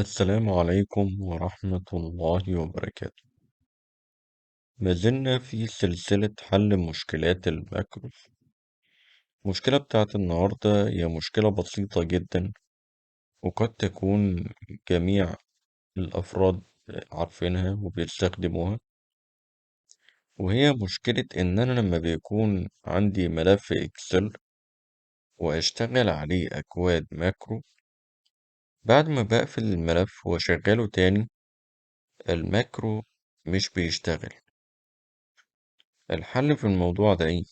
السلام عليكم ورحمة الله وبركاته. ما زلنا في سلسلة حل مشكلات ال macros. المشكلة بتاعت النهاردة هي مشكلة بسيطة جدا، وقد تكون جميع الأفراد عارفينها وبيستخدموها، وهي مشكلة إن أنا لما بيكون عندي ملف Excel وأشتغل عليه أكواد macro، بعد ما بقفل الملف وأشغله تاني ال macro مش بيشتغل. الحل في الموضوع ده إيه؟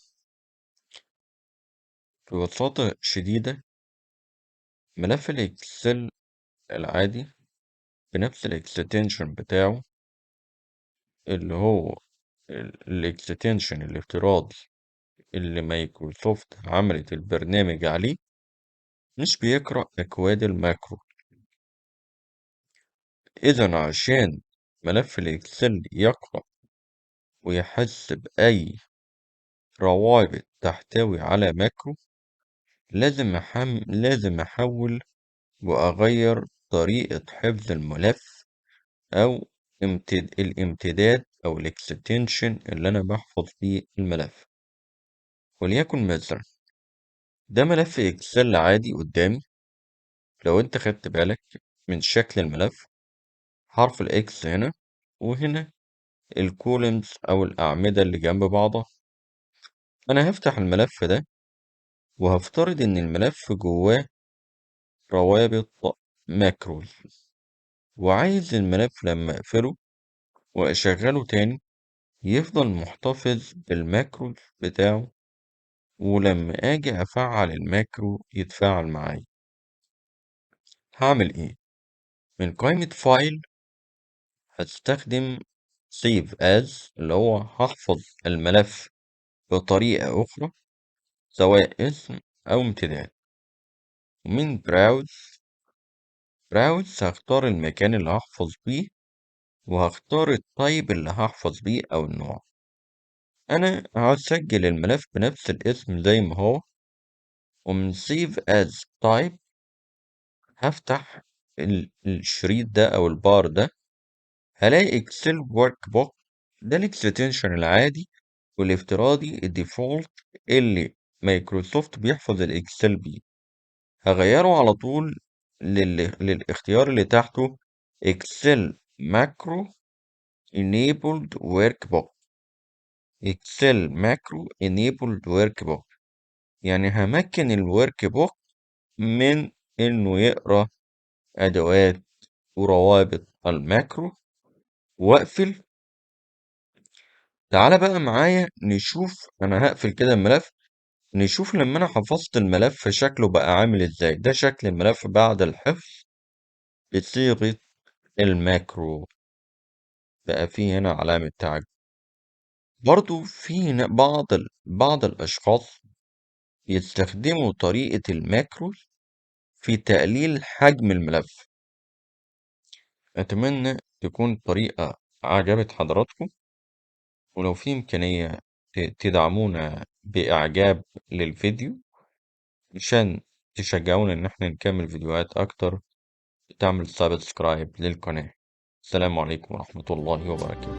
ببساطة شديدة، ملف ال Excel العادي بنفس ال extension بتاعه اللي هو ال extension الافتراضي اللي مايكروسوفت عملت البرنامج عليه، مش بيقرأ أكواد ال macro. إذا عشان ملف ال Excel يقرأ ويحس بأي روابط تحتوي على macro، لازم أحول وأغير طريقة حفظ الملف أو الامتداد أو ال extension اللي أنا بحفظ بيه الملف. وليكن مثلا ده ملف Excel عادي قدامي، لو أنت خدت بالك من شكل الملف حرف ال X هنا وهنا ال columns أو الأعمدة اللي جنب بعضها. أنا هفتح الملف ده وهفترض إن الملف جواه روابط macros، وعايز الملف لما أقفله وأشغله تاني يفضل محتفظ بال macros بتاعه، ولما أجي أفعل ال macro يتفاعل معايا. هعمل إيه؟ من قائمة file هستخدم Save As، اللي هو هحفظ الملف بطريقة أخرى سواء اسم أو امتداد. ومن Browse هختار المكان اللي هحفظ بيه، وهختار ال type اللي هحفظ بيه أو النوع. أنا هسجل الملف بنفس الاسم زي ما هو، ومن Save As Type هفتح الشريط ده أو البار ده، هلاقي Excel Workbook، ده ال extension العادي والافتراضي ال default اللي مايكروسوفت بيحفظ ال Excel بيه. هغيره على طول للاختيار اللي تحته Excel Macro Enabled Workbook. Excel Macro Enabled Workbook يعني همكن ال workbook من انه يقرا ادوات وروابط ال macro. واقفل. تعالى بقى معايا نشوف، انا هقفل كده الملف، نشوف لما انا حفظت الملف شكله بقى عامل ازاي. ده شكل الملف بعد الحفظ بصيغة ال macro، بقى فيه هنا علامة تعجب. برضو في بعض الأشخاص يستخدموا طريقة ال macro في تقليل حجم الملف. أتمنى تكون طريقة عجبت حضراتكم، ولو في إمكانية تدعمونا بإعجاب للفيديو عشان تشجعونا إن احنا نكمل فيديوهات أكتر، تعمل subscribe للقناة. السلام عليكم ورحمة الله وبركاته.